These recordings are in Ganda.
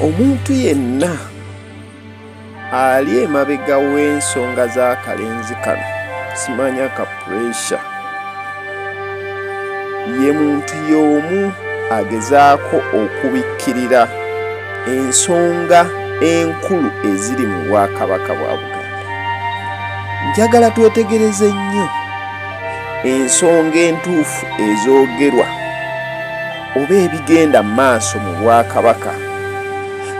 Omuntu yenna ali emabega w'ensonga z'akalenzi kano, simanya ka pressure, ye muntu y'omu agezaako okubikkirira ensonga enkulu eziri mu Bwakabaka bwa Buganda. Njagala twetegereze nnyo ensonga entuufu ezoogerwa oba ebigenda mu maaso mu Bwakabaka.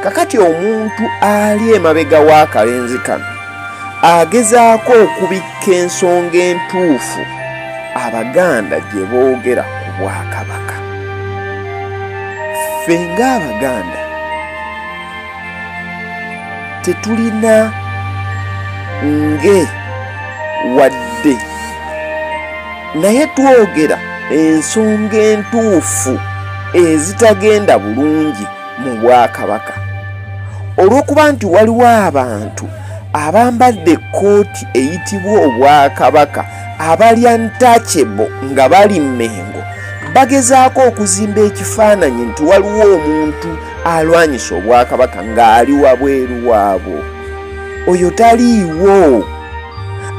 Kakati omuntu ali emabega w'akalenzi kano agezaako okubikka ensonga entuufu Abaganda gye boogera ku Bwakabaka. Ffe ng'Abaganda tetulina nge wadde, naye twogera ensonga entuufu ezitagenda bulungi mu Bwakabaka. Olw'okuba nti waliwo abantu abambadde ekkooti eyitibwa Obwakabaka abalya ntachebo nga bali Mmengo, bagezaako okuzimba ekifaananyi nti waliwo omuntu alwanyisa Obwakabaka ng'ali wabweru waabwo. Oyo taliiwo.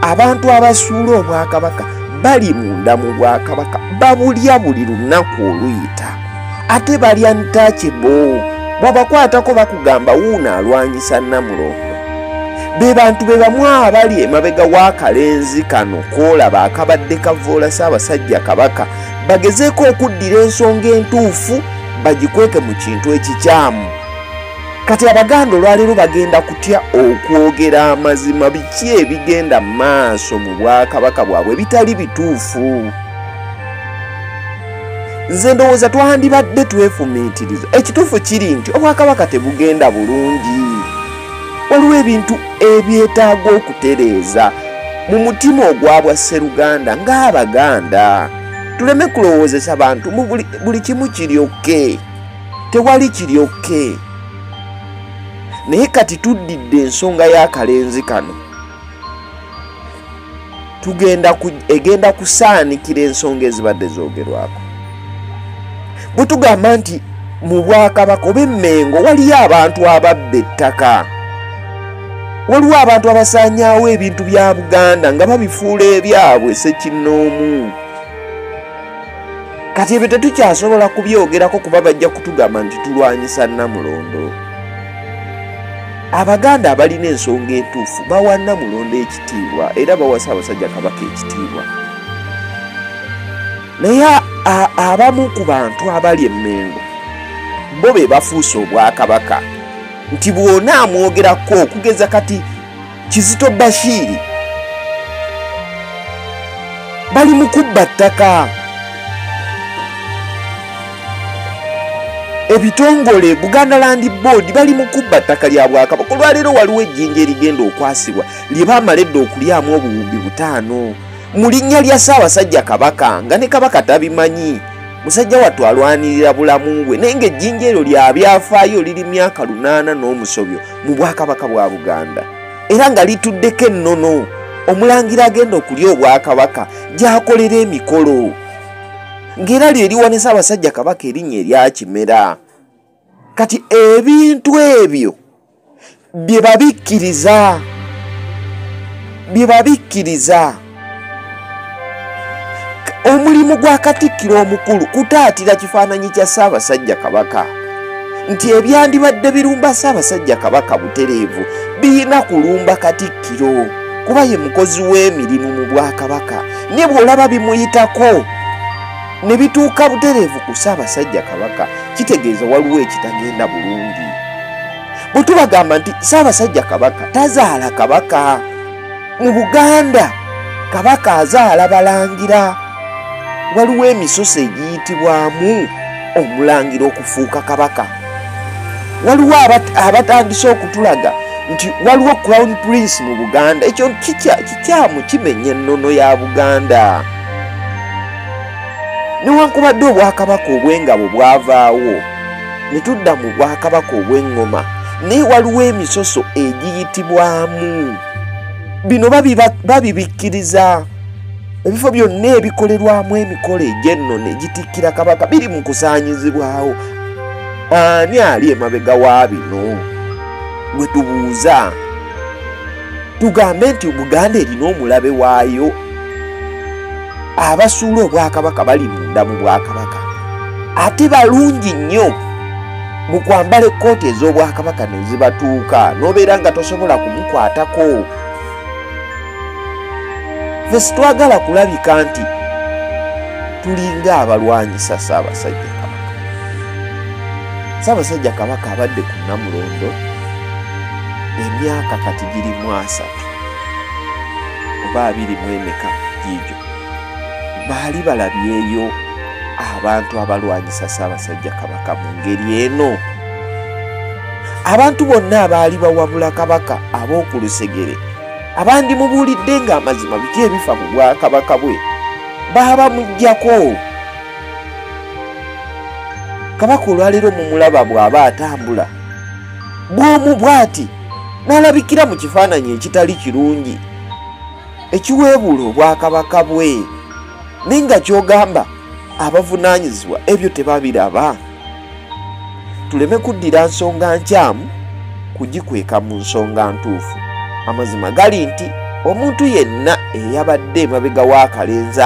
Abantu abasuula Obwakabaka bali munda mu Bwakabaka, babulya buli lunaku oluyita, ate balya ntachebo. Bw'obakwatako bakugamba wuuno alwanyisa Nnamulondo. Be bantu be bamu abali emabega w'akalenzi kano koolaba akabadde kavvoola Ssaabasajja Kabaka, bagezeeko okuddira ensonga entuufu bagikweke mu kintu ekikyamu. Kati Abaganda olwaleero bagenda kutya okwogera amazima biki ebigenda mu maaso mu Bwakabaka bwabwe bitali bituufu. Nze ndowooza twandibadde twefumiitiriza. Ekituufu kiri nti Obwakabaka tebugenda bulungi. Waliwo ebintu ebyetaaga okutereeza mu mutima ogwabwa Sseruganda ng'Abaganda. Tuleme kulowoozesa bantu mu buli kimu kiryokke, tewali kiryokke. Naye kati tuddidde ensonga y'akalenzi kano, egenda kusaanikira ensonga ezibadde zoogerwako. Bwe tugamba nti mu Bwakabaka oba Emmengo waliyo abantu ababba ettaka, waliwo abantu abasaanyaawo ebintu bya Buganda nga babifuula ebyabwe ssekinnoomu. Kati ebyo tetukyasobola kubyogerako kuba bajja kutugamba nti tulwanyisa Nnamulondo. Abaganda abalina ensonga entuufu bawa Nnamulondo ekitiibwa era bawa Ssaabasajja Kabaka ekitiibwa. Naye abamu ku bantu abali Emmengo bo be bafuuse Obwakabaka nti bw'onaamwogerako okugeza kati Kizito Bashiri bali mu kubba ttaka. Ebitongole Buganda Land Board bali mu kubba ttaka lya Bwakabaka. Olwaleero waliwo ejjinja erigenda okwasibwa lye baamala edda okulyamu obuwumbi 5 mu linnya lya Ssaabasajja Kabaka, nga ne Kabaka tabimanyi. Musajja wattu alwanirira bulamu bwe, naye ng'ejjinja eryo lya byafaayo liri myaka 8 n'omusobyo mu Bwakabaka bwa Buganda, era nga lituddeko ennono omulangira agenda okulya Obwakabaka gy'akolera emikolo, ng'era lye liwa ne Ssaabasajja Kabaka erinnya erya Kimera. Kati ebintu ebyo bye babikkiriza, bye babikkiriza. Omulimu gwa Katikkiro omukulu kutaatira kifaananyi kya Ssaabasajja Kabaka nti ebyandibadde birumba Ssaabasajja Kabaka butereevu birina kulumba Katikkiro, kuba ye mukozi w'emirimu mu Bwakabaka. Ne bw'olaba bimuyitako ne bituuka butereevu ku Ssaabasajja Kabaka, kitegeeza waliwo ekitagenda bulungi. Bwe tubagamba nti Ssaabasajja Kabaka tazaala Kabaka mu Buganda, Kabaka azaala balangira. Waliwo emisoso egiyitibwamu omulangira okufuuka Kabaka. Waliwo abatandise okutulaga nti waliwo Crown Prince mu Buganda. Ekyo kikyamu, kimenya ennono ya Buganda. Newankubadde Obwakabaka obw'engabo bwavaawo ne tudda mu Bwakabaka obw'eŋŋoma, naye waliwo emisoso egiyitibwamu. Bino babibikkiriza. Ebifo byonna ebikolerwamu emikolo egy'ennono egitikkira Kabaka biri mu kusaanyizibwawo. Ani ali emabega wa bino? Gwe tubuuza, tugambe nti Buganda erina omulabe waayo. Abasuula obwakabaka bali munda mu bwakabaka, ate balungi nnyo mu kwambala ekkooti ez'obwakabaka ne zibatuuka, n'obeera nga tosobola kumukwatako. Ffe sitwagala kulabika nti tulinga abalwanyisa Ssaabasajja Kabaka. Ssaabasajja Kabaka abadde ku Nnamulondo emyaka kati giri mu 30 oba 24 giigyo. Baali balabyeyo abantu abalwanyisa Ssaabasajja Kabaka mu ngeri eno. Abantu bonna abaali bawabula Kabaka ab'oku lusegere, abandi mubuulidde ng'amazima biki ebifa mu bwakabaka bwe, baaba muggyako. Kabaka olwaleero mumulaba bw'aba atambula bw'omu bw'ati n'alabikira mu kifaananyi ekitali kirungi ekiweebuula obwakabaka bwe, naye nga ky'ogamba abavunaanyizibwa ebyo tebabiraba. Tuleme kuddira nsonga nkyamu kugikweka mu nsonga ntuufu. Amazima gali nti omuntu yenna eyabadde emabega w'akalenzi